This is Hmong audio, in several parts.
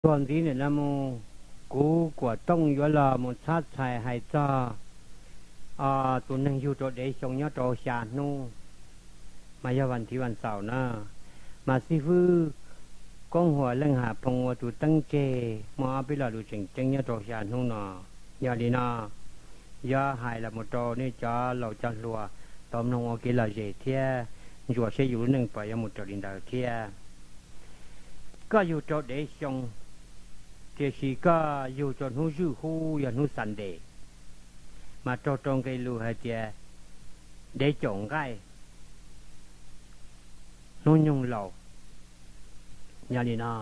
Txuas ntxiv ntawm no mus, kuv Kuam Tooj yuav los mus txhab txhais hais txog tus neeg yug rau dev xyoo nyob rau xya hnub, mas yog vas thiv vas xaum na, mas xib fwb Koob Huas Leej Ham Phoo ua tus teeb tseg muaj ob peb lo lus tseem ceeb nyob rau xya hnub no. Yog li no, yuav hais los mus rau nej cov laus cov hluas tau mloog ua kev lom zem thiab ntsuas seb yus lub neej puas yuav mus raws li ntawd thiab. Koj yug rau dev xyoo, tiam sis koj yug rau hnub zwj hub yog hnub Sunday, mas raug rau nqe lus hais tias dev caum nqaij hnub nyoog laus. Yog li no,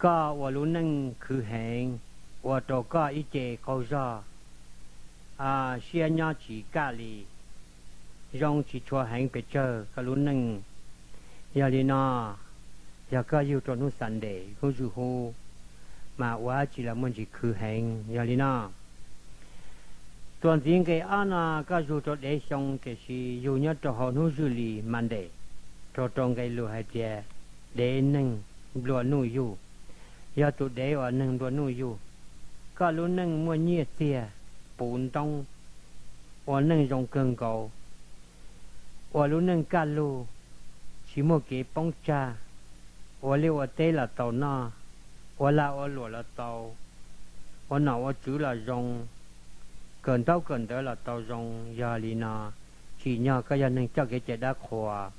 koj ua lub neej khwv heev, ua rau koj ib ce qaug zog, siab nyob tsis kaj li, zoo tsis tshua heev pes tsawg koj lub neej. Yog li no, yog koj yug rau hnub Sunday hnub zwj hub, mas ua dab tsi los muaj ntsis khwv heev. Yog li no, txuas ntxiv nqe ob no, koj yug rau dev xyoo tiam sis yug nyob rau hauv hnub zwj li Monday, raug rau nqe lus hais tias dev neeg nplua nuj yug. Yog tus dev uas neeg nplua nuj yug, koj lub neej muaj nyiaj txiag puv ntoob, ua neej zoo kawg nkaus, ua lub neej kaj lug, tsis muaj kev poob tsag, ua liaj ua teb los tau noj, ua lag ua luam los tau, ua nom ua tswv los zoo, kawm ntaub kawm ntawv los tau zoo. Yog li no, tsim nyog koj yog neeg coj kev cai dab qhuas,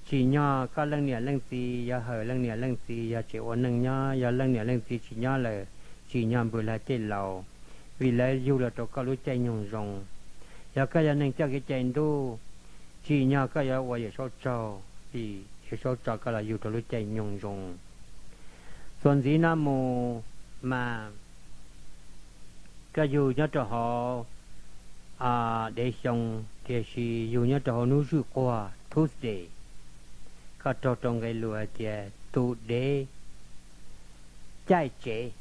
tsim nyog koj leej niam leej txiv yuav hawm leej niam leej txiv yog tseem ua neej nyob, yog leej niam leej txiv tsis nyob lawm, tsim nyog npws lag tej laus, vim lawv yug los rau koj lub caij nyoog zoo. Yog koj yog neeg coj kev cai ntuj, tsim nyog koj yuav ua Yawm Saub tsaug, vim Yawm Saub tso koj los yug rau lub caij nyoog zoo. Txuas ntxiv no mus, mas koj yug nyob rau hauv dev xyoo, tiam sis yug nyob rau hauv hnub zwj quag Tuesday, koj raug rau nqe lus hais tias tus dev caij tsev.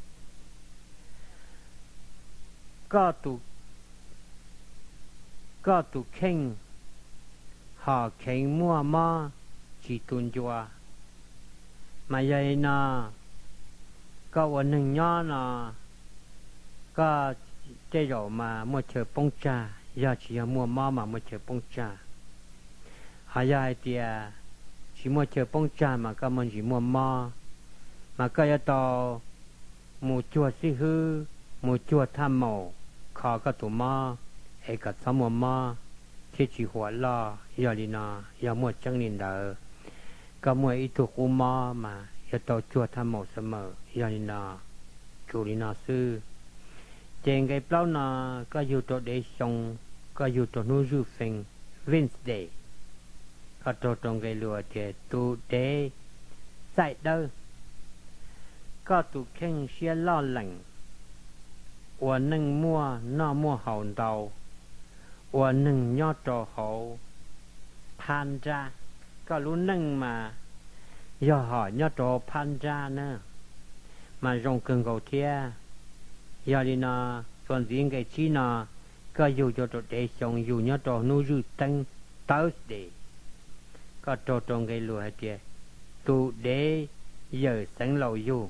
Koj tus, koj tus kheej hom kheev muaj mob tsis tu ncua. Mas yog li no, koj ua neeg nyob no, koj tej zaum mas muaj chaw poob tsag, yog tsis yog muaj mob mas muaj chaw poob tsag. Ho yog hais tias tsis muaj chaw poob tsag mas koj muaj ntsis muaj mob, mas koj yuav tau mus cuag xib hwb, mus cuag thaj maum kho koj tus mob, es kom txhob muaj mob thiab tsis huam loj. Yog li no, yog muaj tseeb li ntawd, koj muaj ib tug qub mob mas yuav tau cuag thaj maum xwb mas. Yog li no, tsum li no xwb. Ces nqe plaub no, koj yug rau dev xyoo, koj yug rau hnub zwj feej Wednesday, koj raug rau nqe lus tias tus dev txaij dawb. Koj tus kheej siab loj lees, ua neej muaj noj muaj haus ntau, ua neeg nyob rau hauv phab nrab. Koj lub neej mas yog hom nyob rau hauv phab nrab na, mas zoo kawg nkaus thiab. Yog li no, txuas ntxiv nqe tsib no, koj yug rau dev xyoo, yug nyob rau hnub zwj teeb Thursday, koj raug rau nqe lus hais tias tus dev yawm xeev laus yug.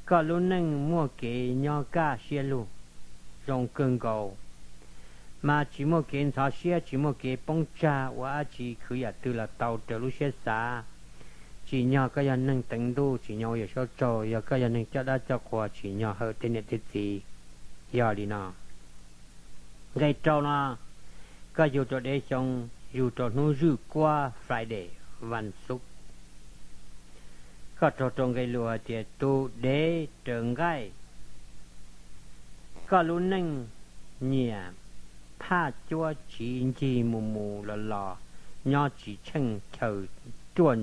Koj lub neej muaj kev nyob kaj siab lug, zoo kawg nkaus, mas tsis muaj kev ntxhov siab, tsis muaj kev poob tsag, ua dab tsi khwv yam twg los tau raws lub siab xav. Tsim nyog koj yog neeg teev ntuj, tsim nyog ua Yawm Saub tsaug, yog koj yog neeg coj dab coj qhua, tsim nyog hawm tej niam tej txiv. Yog li no, nqe rau no, koj yug rau dev xyoo, yug rau hnub zwj kuab Friday, vas xuv, koj raug rau nqe lus hais tias tus dev raws nqaij. Koj lub neej nyiam phaj cuab tsiv ncig mus mus los los, nyob tsis tsheej chaw ruaj,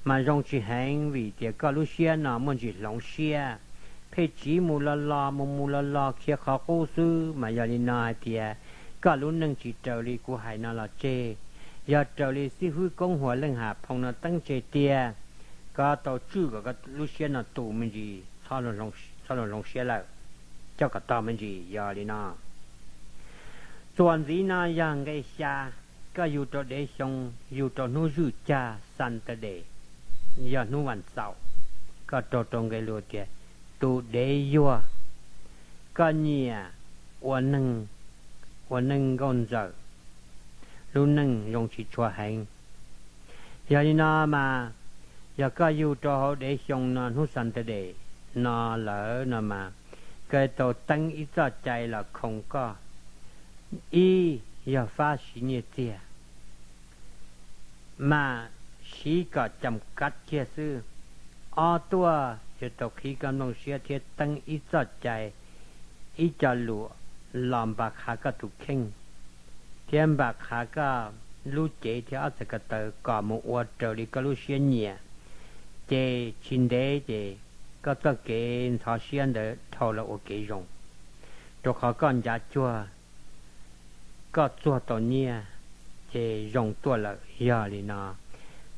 mas zoo tsis heev vim tias koj lub siab no muaj ntsis hloov siab, pheej tsiv mus los los mus mus los los khiav qhov qub xwb. Mas yog li no hais tias koj lub neej tsis raws li kuv hais no los tseg. Yog raws li xib hwb Koob Huas Leej Ham Phoo no teeb tseg tiag, koj tau tswj kom koj lub siab no tus me ntsis, txhob hloov siab lawm, coj kom tog me ntsis. Yog li no, txuas ntxiv no yog nqe xya, koj yug rau dev xyoo, yug rau hnub zwj cag Saturday, yog hnub vas xaum. koj raug rau nqe lus tias tus dev yuag, koj nyiam ua neeg, ua neej nkauj ntxawm, lub neej zoo tsis tshua heev. Yog li no mas, yog koj yug rau hauv dev xyoo no hnub Sunday no lawm no mas, koj tau teeb ib txoj cai los khoom koj. Ib, yog fab siv nyiaj txiag, mas siv kom cam kav kiag xwb. Ob, tuaj yuav tau qhib koj nplooj siab thiab teeb ib txoj cai, ib co lus los npam qhav koj tus kheej thiab npam qhav koj lub cev thiab ob txhais ko taw kom mus ua raws li koj lub siab nyiam, ces tsis ntev ces koj txoj kev ntxhov siab ntawd dhau los ua kev zoo, rau qhov koj ncav cuag koj txuag tau nyiaj ces zoo tuaj lawm. Yog li no,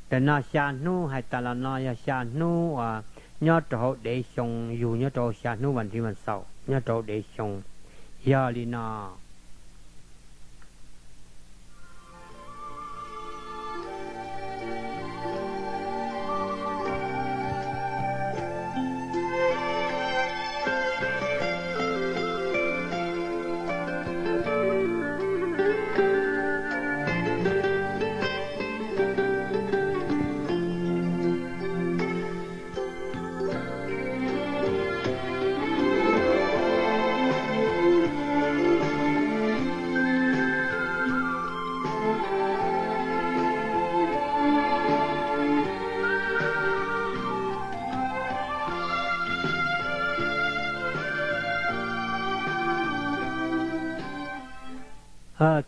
ntawm no xya hnub hais tas los no yog xya hnub uas nyob rau hauv dev xyoo, yug nyob rau hauv xya hnub vas thiv vas xaum nyob rau hauv dev xyoo. Yog li no.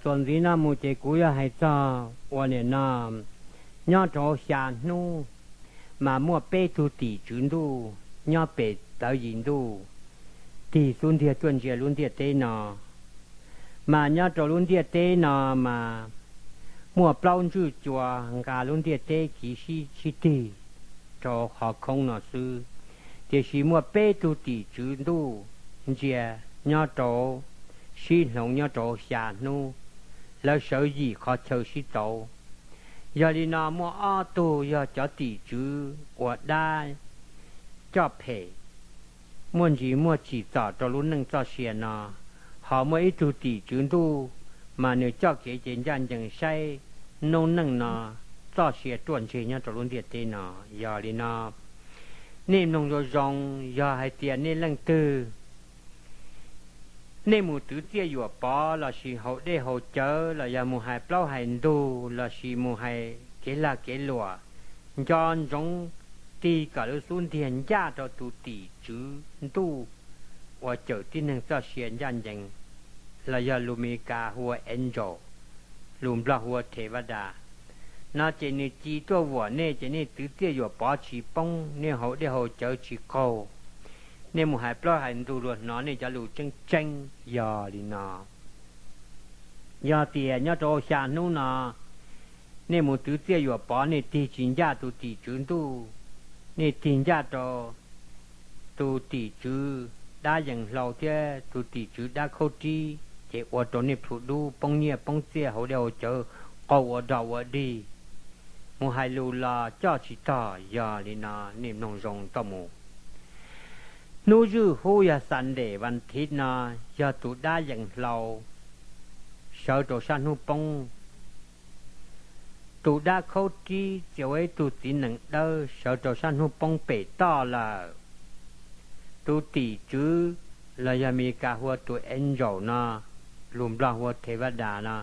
Txuas ntxiv no mus ces kuv yuav hais txog uas nim no nyob rau xya hnub mas muaj peb tug tim tswv ntuj nyob pem tawv yim ntuj tig xub ntiag tuaj ntsia lub ntiaj teb no. Mas nyob rau lub ntiaj teb no mas muaj plaub ntswj cua nqa lub ntiaj teb kiv sib sib tig rau qhov khoob no xwb, tiam sis muaj peb tug tim tswv ntuj ntsia nyob rau sib hloov nyob rau xya hnub, lawv sawv yim qhov chaw sib tauv. Yog li no muaj ob tug yog cov tim tswv uas dab coj phem, muaj ntsis muaj tsim txom rau lub neej txoj sia no, ho muaj ib tug tim tswv ntuj mas nws coj kev ces ncaj ncees saib noob neej no txoj sia ruaj ntseg nyob rau lub ntiaj teb no. Yog li no, nej mloog zoo zoo, yog hais tias nej leej twg nej mus twv txiaj yuam pov lossis haus dej haus cawv los yog mus hais plaub hais ntug lossis mus hais kev lag kev luam, nco ntsoov tig kom lub xub ntiag ncaj rau tus tim tswv ntuj uas cawm tib neeg txoj sia ncaj ncees, los yog lus Meskas hu ua angel, lus Nplog hu ua thevada, no ces nws ci tuaj vuam nej ces nej twv txiaj yuam pov tsis poob, nej haus dej haus cawv tsis qaug, nej mus hais plaub hais ntug luag hnov nej cov lus tseeb tseeb. Yog li no, yog tias nyob rau xya hnub no nej mus twv txiaj yuam pov nej tig tsis ncaj tus tim tswv ntuj, nej tig ncaj rau tus tim tswv dab yees hlau thiab tus tim tswv dab khaub rib, ces ua rau nej plhu dub poob nyiaj poob txiaj haus dej haus cawv qaug ua dog ua dig, mus hais lus los coj tsis tog. Yog li no nej mloog zoo tau mus. Hnub zwj hub yog Sunday vas thiv no, yog tus dab yees hlau sawv rau sab hnub poob. Tus dab khaub rib txia ua ib tug txiv nees dawb sawv rau sab hnub poob pem toj lawm. Tus tim tswv los yog Meskas hu ua tus angel no, lus Nplog hu ua thevada no,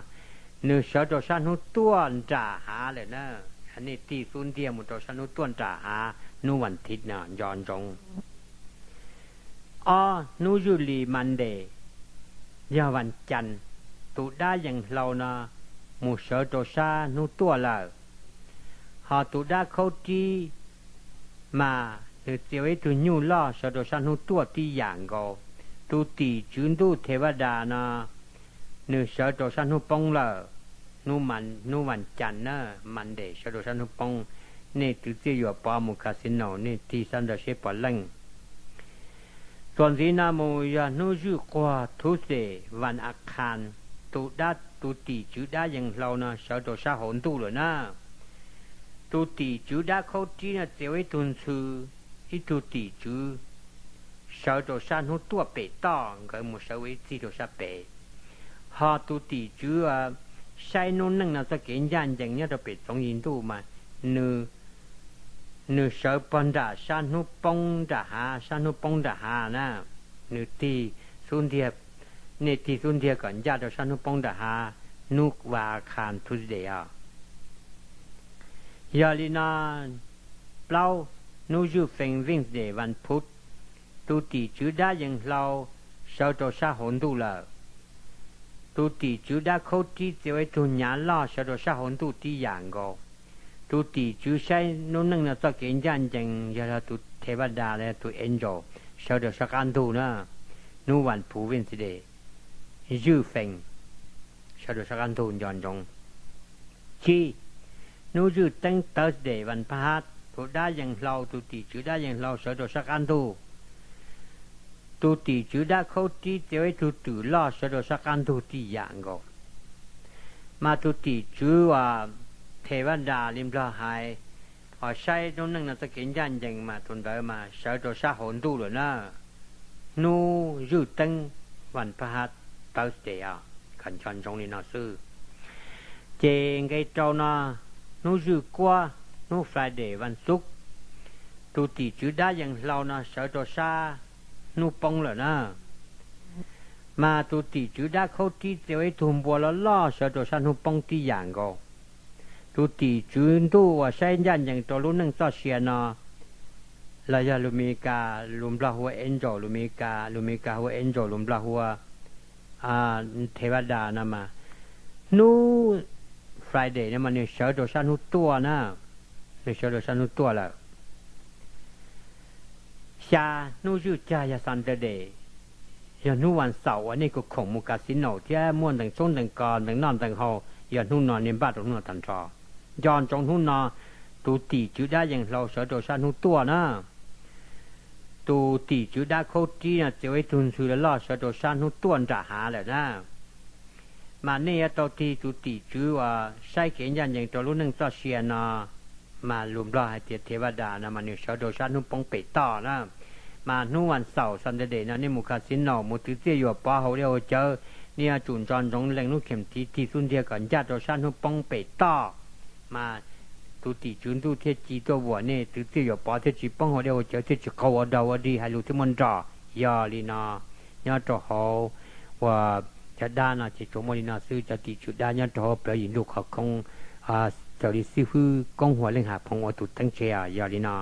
nws sawv rau sab hnub tuaj nram hav lawm na. Nej tig xub ntiag mus rau sab hnub tuaj nram hav hnub vas thiv no nco ntsoov. Ob, hnub zwj li Monday, yog vas cas, tus dab yees hlau no mus sawv rau sab hnub tuaj lawm. Ho tus dab khaub rib mas nws txia ua ib tug nyuj loj sawv rau sab hnub tuaj tib yam nkaus. Tus tim tswv ntuj thevada no nws sawv rau sab hnub poob lawm. Hnub vas cas na, Monday sawv rau sab hnub poob, nej twv txiaj yuam pov mus casino nej tig sab ntawd seb puas leej. Txuas ntxiv no mus yog hnub zwj quag Tuesday vas a khas, tus dab, tus tim tswv dab yees hlau no sawv rau sab hauv ntuj lawm na. Tus tim tswv dab khaub rib no txia ua ib tug ntxhw ib tug tim tswv sawv rau sab hnub tuaj pem toj, nkawd mus sawv ua ib txij rau sab pem. Ho tus tim tswv saib hnub neej no txoj kev ncaj ncees nyob rau pem txoov yim ntuj mas nws sawv pog nram sab hnub poob nram hav, sab hnub poob nram hav na, nws tig xub ntiag, nej tig xub ntiag kom ncaj rau sab hnub poob nram hav, hnub vas khas Tuesday os. Yog li no, plaub, hnub zwj fees Wednesday vas phuv, tus tim tswv dab yees hlau sawv rau sab hauv ntuj lawm. Tus tim tswv dab khaub rib txia ua ib tug nyav loj sawv rau sab hauv ntuj tib yam nkaus. Tus tim tswv saib hnub neej no txoj kev ncaj ncees yog tus thevadas los yog tus angel sawv rau sab qab ntug na, hnub vas phuv Wednesday, zwj fees sawv rau sab qab ntug nco ntsoov. Tsib, hnub zwj teeb Thursday vas phab hab, tus dab yees hlau, tus tim tswv dab yees hlau sawv rau sab qab ntug. Tus tim tswv dab khaub rib txia ua ib tug twm loj sawv rau sab qab ntug tib yam nkaus. Mas tus tim tswv uas thevadas li Nplog hais, uas saib hnub neej no txoj kev ncaj ncees mas tus ntawd mas sawv rau sab hauv ntuj lawm na, hnub zwj teeb vas phab hab, Thursday os, kom nco ntsoov li no xwb. Ces nqe rau no, hnub zwj kuab, hnub Friday vas xuv, tus tim tswv dab yees hlau no sawv rau sab hnub poob lawm na. Mas tus tim tswv dab khaub rib txia ua ib tug npua loj loj sawv rau sab hnub poob tib yam nkaus. Tus tim tswv ntuj uas saib ncaj ncees rau lub neej txoj sia no, los yog lus Mes Kas lus Nplog hu ua angel, lus Mes Kas, lus Mes Kas hu ua angel, lus Nplog hu ua thevadas no mas, hnub Friday no mas nws sawv rau sab hnub tuaj na, nws sawv rau sab hnub tuaj lawm. Xya, hnub zwj cag yog Saturday, yog hnub vas xaum uas nej kuj khoom mus casino thiab muaj ntees tshoob ntees kos ntees noj ntees haus, yog hnub no nej npaj rau hnub no tag nrho. Nco ntsoov hnub no, tus tim tswv dab yees hlau sawv rau sab hnub tuaj na. Tus tim tswv dab khaub rib no txia ua ib tug ntxhw loj loj sawv rau sab hnub tuaj nram hav lawm na. Mas nej yuav tau tig tus tim tswv uas saib kev ncaj ncees rau lub neej txoj sia no, mas lus Nplog hais tias thevadas no mas nws sawv rau sab hnub poob pem toj na. Mas hnub vas xaum Saturday no nej mus casino mus twv txiaj yuam pov haus dej haus cawv, nej yuav tsum nco ntsoov lees lub khem tiv tig xub ntiag kom ncaj rau sab hnub poob pem toj, mas tus tim tswv ntuj thiaj ci tuaj vuam nej twv txiaj yuam pov thiaj tsis poob haus dej haus cawv thiaj tsis qaug ua dog ua dig hais lus thiaj muaj nrog. Yog li no, nyob rau hauv uas cov dab no ces tsuas muaj li no xwb, cov tim tswv dab nyob rau hauv plawv yim ntuj qhov khoob, raws li xib hwb Koob Huas Leej Ham Phoov ua tus teeb tseg. Yog li no.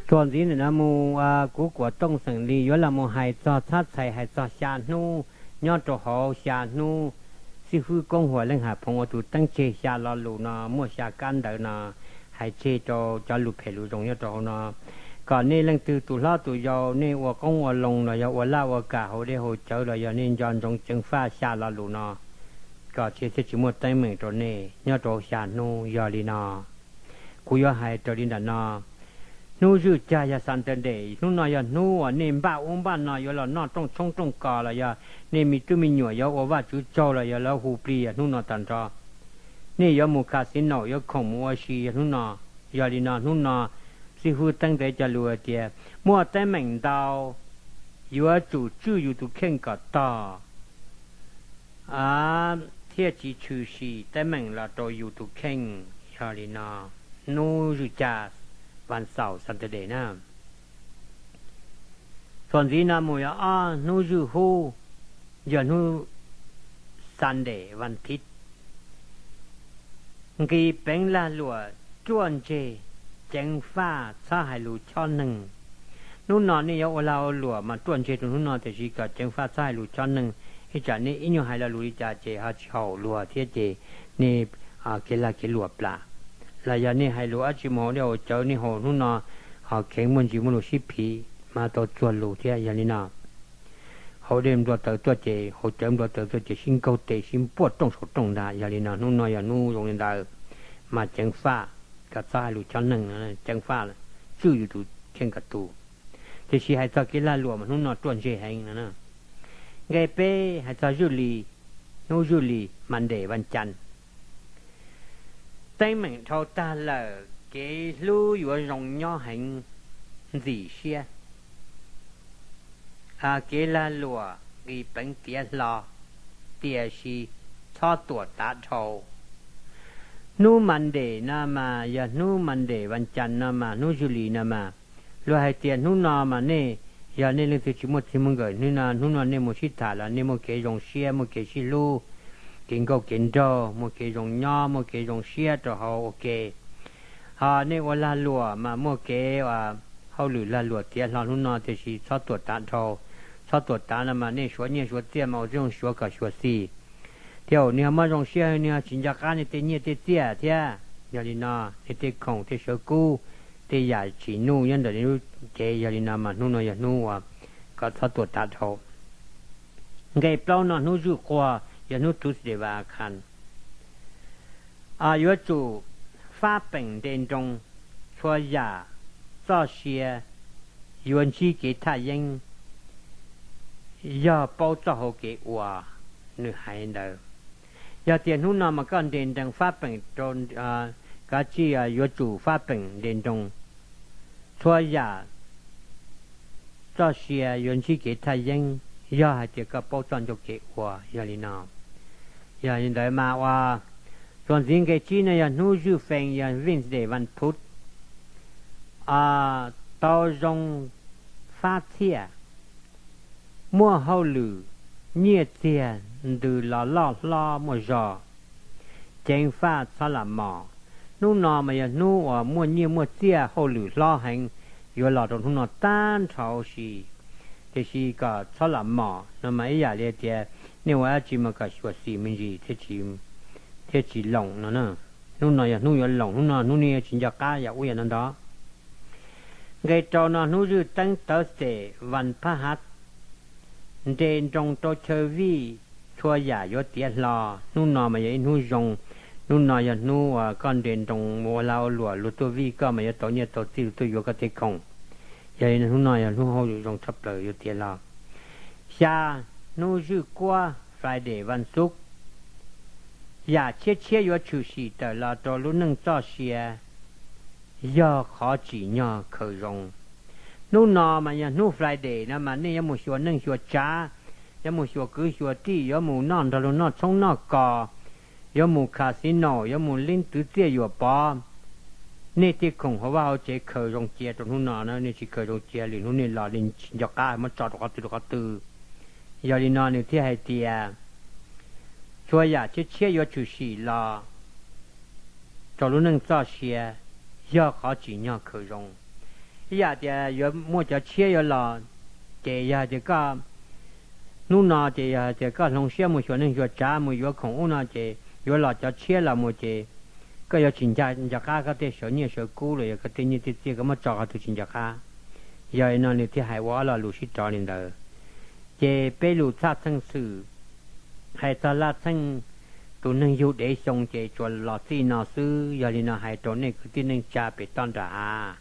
Txuas ntxiv ntawm no mus, kuv Kuam Tooj xeem Lis yuav los mus hais txog txhab txhais hais txog xya hnub nyob rau hauv xya hnub xib hwb Koob Huas Leej Ham Phoov ua tus teeb tseg. Xya lo lus no muaj xya kab ntawv no hais tseg rau cov lus phem lus zoo nyob rau hauv no. Kom nej leej twg tus hlob tus yau nej ua qoob ua loo los yog ua laj ua kam haus dej haus cawv los yog nej nco ntsoov ceev faj xya lo lus no, kom thiaj tsis muaj teeb meem rau nej nyob rau hauv xya hnub. Yog li no, kuv yuav hais raws li ntawm no. Hnub zwj cag yog Saturday, hnub no yog hnub uas nej npaj ub npaj no yuav los noj rooj tshoob rooj kos los yog nej me tub me nyuam yuav ua Vajtswv tsaug los yog lawv hu plig yog hnub no tag nrho. Nej yuav mus casino yuav khoom mus ua si yog hnub no. Yog li no hnub no xib hwb teeb ntawv cov lus hais tias muaj teeb meem ntau, yuav tsum tswj yus tus kheej kom tog thiaj tsis tshwm sim teeb meem los rau yus tus kheej. Yog li no, hnub zwj cag, vas xaum Saturday na. Txuas ntxiv no mus yog ob hnub zwj hub, yog hnub Sunday, vas thiv. Nqis peev lag luam ruaj ntseg, ceev faj txhob hais lus chob neeg. Hnub no nej yuav ua lag ua luam mas ruaj ntseg rau hnub no, tiam sis kom ceev faj txhob hais lus chob neeg. Ib tsam nej ib nyuag hais lo lus li cas ces ho tsis haum luag thiab ces nej kev lag kev luam plam. Los yog nej hais lus dab tsi mus haus dej haus cawv nej haus hnub no ho kheev muaj ntsis muaj lus sib phiv. mas tau txuag lus thiab. Yog li no, hauv dej nplua taws tuaj ces, hauv cawv nplua taws tuaj ces sib nkaug tes sib npuaj rooj saum rooj ntag. Yog li no hnub no yog hnub zoo li ntawd, mas ceev faj, koj txhob hais lus chob neeg, ceev faj, tswj yus tus kheej kom tus. Tiam sis hais txog kev lag luam mas hnub no ruaj ntseg heev no. Nqe peb hais txog zwj li, hnub zwj li, Monday, Vaj Cas. Teeb meem dhau tag lawm, kev hlub yuav zoo nyob heev ntxim siab. Kev lag luam nqis peev tiav hlo, tiam sis txhob tuam tav dhau. Hnub Monday no mas yog hnub Monday, Vaj Cas no mas hnub zwj li no mas, luag hais tias hnub no mas nej, yog nej leej twg tsis muaj txij muaj nkawm, hnub no, hnub no nej mus sib tham los nej muaj kev zoo siab, muaj kev sib hlub, kev nkauj kev nraug, muaj kev zoo nyob, muaj kev zoo siab rau hauv ua ke. Ho nej ua lag luam mas muaj kev hauj lwm lag luam tiav hlo hnub no, tiam sis txhob tuam tav dhau. Txhob tuam tav no mas nej suav nyiaj suav txiaj mas ua zoo suav kom xyuam xim, thiab nws ho muaj zoo siab, nws ho tsis nco qab nej tej nyiaj tej txiaj thiab. Yog li no, nej tej khoom tej sawv kub, tej yam tsim nuj nyob ntawm nej lub cev, yog li no mas hnub no yog hnub uas kom txhob tuam tav dhau. Nqe plaub no hnub zwj quag, yog hnub Tuesday, Vaj Cas. Yuav tsum fab peem nte nroo, txhua yam txoj sia yuav ntsib kev thaj yeeb, yog paub txoj hau kev ua, nws hais ntawd. Yog tias hnub no mas koj nte nroo fab peem rau, kav tsij yuav tsum fab peem nte nroo, txhua yam txoj sia yuav ntsib kev thaj yeeb, yog hais tias koj paub txoj ncauj kev ua. Yog li no, yog li ntawd mas ua, txuas ntxiv nqe tsib no yog hnub zwj fee, yog Wednesday, Vaj Phuv, tau zoo fab txhiaj, muaj hauj lwm, nyiaj txiag ntws los loj hlob muaj zog, ceev faj txhob lam mos. Hnub no mas yog hnub uas muaj nyiaj muaj txiaj hauj lwm hlob heev yuav los rau hnub no tag nrho huv si, tiam sis kom txhob lam mos no mas ib yam li tias nej ua dab tsi mas kom xyuam xim me ntsis thiab tsis loos no. Hnub no yog hnub yuav loos, hnub no hnub nej yuav tsis nco qab yam ub yam no ntag. Nqe rau no hnub zwj teeb, Thursday, Vaj Phab Hab, nte nroo rau chaw vij, txhua yam yuav tiav hlo. Hnub no mas yog ib hnub zoo, hnub no yog hnub uas koj nte nroo mus ua lag ua luam, luag tuaj vij koj mas yuav tau nyiaj tau txiaj, luag tuaj yuav koj tej khoom. Yog li no hnub no yog hnub hauj lwm zoo tshaj plaws yuav tiav hlo. Xya, hnub zwj kuab, Friday, Vaj Xub, yam tshiab tshiab yuav tshwm sim tawm los rau lub neej txoj sia, yog qhov tsim nyog khaws zoo. Hnub no mas yog hnub Friday no mas nej yuav mus xyuas neej xyuas tsav, yuav mus xyuas kwv xyuas tij, yuav mus noj nrog luag noj tshoob noj kos, yuav mus casino, yuav mus leej twv txiaj yuam pov. Nej tej khoom hauv vaj hauv tsev khaws zoo cia rau hnub no na, nej tsis khaws zoo cia lwm hnub nej los nej tsis nco qab muab tso rau qhov twg rau qhov twg. Yog li no nws thiaj hais tias txhua yam tshiab tshiab yuav tshwm sim los rau lub neej txoj sia, yog qhov tsim nyog khaws zoo. Ib yam tias yuav muaj cov tshiab yuav los, ces yog tias koj, hnub no ces yog tias koj hloov siab mus xyuas neej xyuas tsav mus yuav khoom ub no ces yuav los cov tshiab los mus ces koj yuav tsis nco qab koj tej sawv nyiaj sawv kub los yog koj tej nyiaj tej txiaj koj muab tso qhov twg tsis nco qab. Yog li no nws thiaj hais ua ob lo lus sib rov li ntawd. Ces peb lus txhaj txheej xwm hais txog laj txheej tus neeg yug dev xyoo ces tsuas los txij no xwb. Yog li no hais rau nej kwv tij neej tsa pem toj nram hav.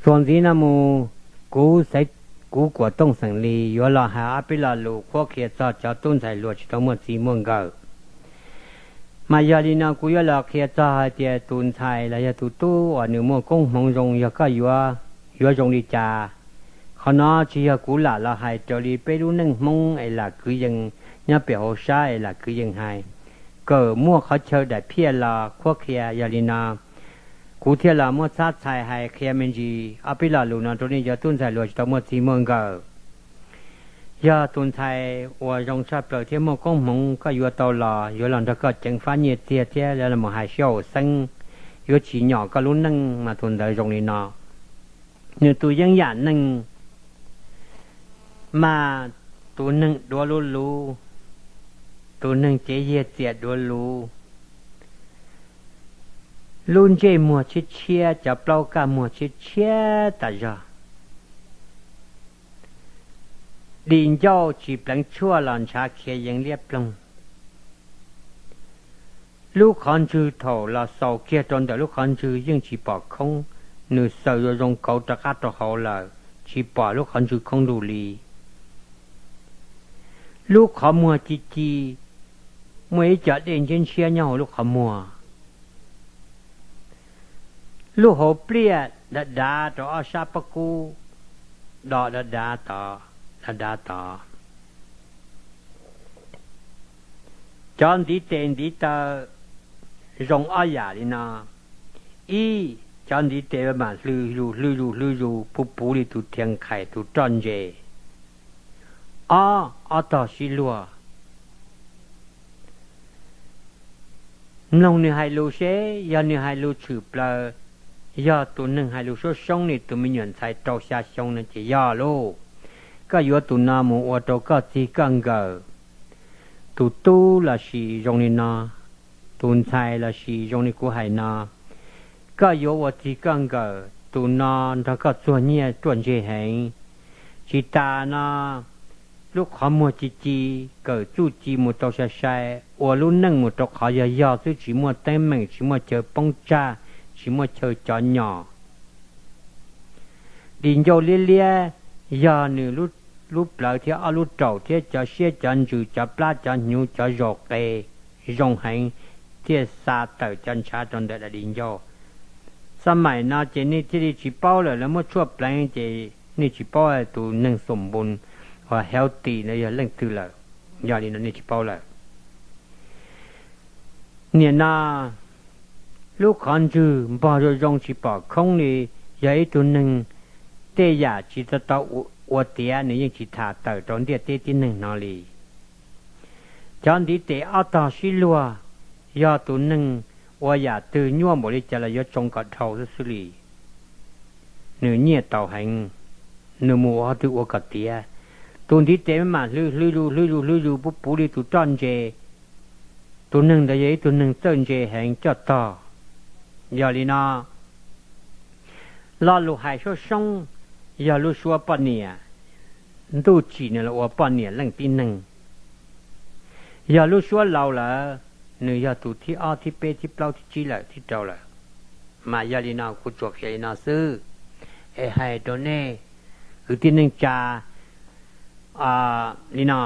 Txuas ntxiv no mus, kuv xaiv, kuv Kuam Tooj xeem Lis yuav los hais ob peb lo lus qhuab qhia txog cov tub ntxhais hluas tsis tau muaj txij muaj nkawm. Mas yog li no kuv yuav los qhia txog hais tias tus ntxhais los yog tus tub uas nws muaj koob hmoov zoo, yog koj yuav yuav zoo li cas. Qhov no tsis yog kuv lam los hais raws li peb lub neej Hmoob es lam kwv yees nyob pem hauv sab es lam kwv yees hais. Kawm muaj qhov chaw daim phiaj los qhuab qhia. Yog li no, kuv thiaj los muab txhab txhais hais qhia me ntsis ob peb lo lus no rau nej cov tub ntxhais hluas tsis tau muaj txij muaj nkawm. Yog tus ntxhais uas zoo tshaj plaws thiab muaj koob hmoov koj yuav tau los yuav los nrog koj ceev fab nyiaj txiag thiab los mus hais sib haum xeeb, yuav tsim nyog koj lub neej mas tus ntawd zoo li no. Nws tus yeeb yam neeg mas tus neeg duav luv luv, tus neeg cev yiag txias duav luv, lub ntsej muag tshiab tshiab, cov plaub kaj muag tshiab tshiab tas zog. Dim ncauj tsis pleev tshuaj los ntshav khiav yees liab ploog. Lub qhov ntswg thaum los xaus kiag rau ntawm lub qhov ntswg yeej tsis pom khoob, nws xaws zoo zoo kauv rov qab rau hauv lawm, tsis pom lub qhov ntswg khoob lug li. Lub qhov muag ci ci, muaj ib co dej ntshiab ntshiab nyob hauv lub qhov muag. Lub hauv pliaj dav dav rau ob sab pob kub, do dav dav tod, dav dav tod. Cov ntiv tes ntiv taw zoo ob yam li no. Ib, cov ntiv tes mam hlw zus hlw zus hlw zus puv puv li tus thiav nqhais tus roj ntses. Ob, ob tog sib luag. Mloog nws hais lus seb yog nws hais lus tshwm plaws, yog tus neeg hais lus soob soob li tus me nyuam ntxhais rau xya xyoo no ces yog lauj. Koj yuav tus no mus ua rau koj txig koj nkawm. Tus tub los sis zoo li no, tus ntxhais los sis zoo li kuv hais no, koj yuav ua txig koj nkawm, tus no nrog koj txuag nyiaj ruaj ntseg heev. Tsis tas no, lub qhov muag ci ci, kawm txuj ci mus tau sai sai, ua lub neej mus rau qhov yog yog xwb, tsis muaj teeb meem, tsis muaj chaw poob tsag, tsis muaj chaw cov nyom. Dim ncauj liab liab, yog nws lub plawv thiab ob lub raum thiab cov siab cov ntsws cov plab cov hnyuv cov zaus qe zoo heev, thiaj xa tawm cov ntshav rau ntawm daim dim ncauj. Xab maim no ces nej thiaj li tsis paub lawm, lawv muab tshuaj pleev ces nej tsis paub tus neeg xum npu uas healthy no yog leej twg lawm. Yog li no nej tsis paub lawm. Nim no lub qhov ntswg npog zoo zoo tsis pom khoob li, yog ib tug neeg tej yam tsis tau tau ua tiav nws yeej tsis tham tawm rau ntiaj teb tib neeg hnov li. Cov ntiv tes ob tog sib luag, yog tus neeg ua yam twg nyuaj npaum li cas los yuav tsoo kom dhau xwb xwb li. Nws nyiaj tau heev, nws mus ua qhov twg ua kom tiav. Tus ntiv tes mam hlw hlw zus hlw zus hlw zus puv puv li tus roj ntses. Tus neeg ntawd yog ib tug neeg txawj ntse heev coj tog. Yog li no, lo lus hais soob soob, yog lub suab poj niam, ntuj tsim nws los ua poj niam leej tib neeg. Yog lub suab laus lawm, nws yog tus thib ob thib peb thib plaub thib tsib lawm thib rau lawm. Mas yog li no kuv tsuas qhia li no xwb, es hais rau nej kwv tij neej tsa li no.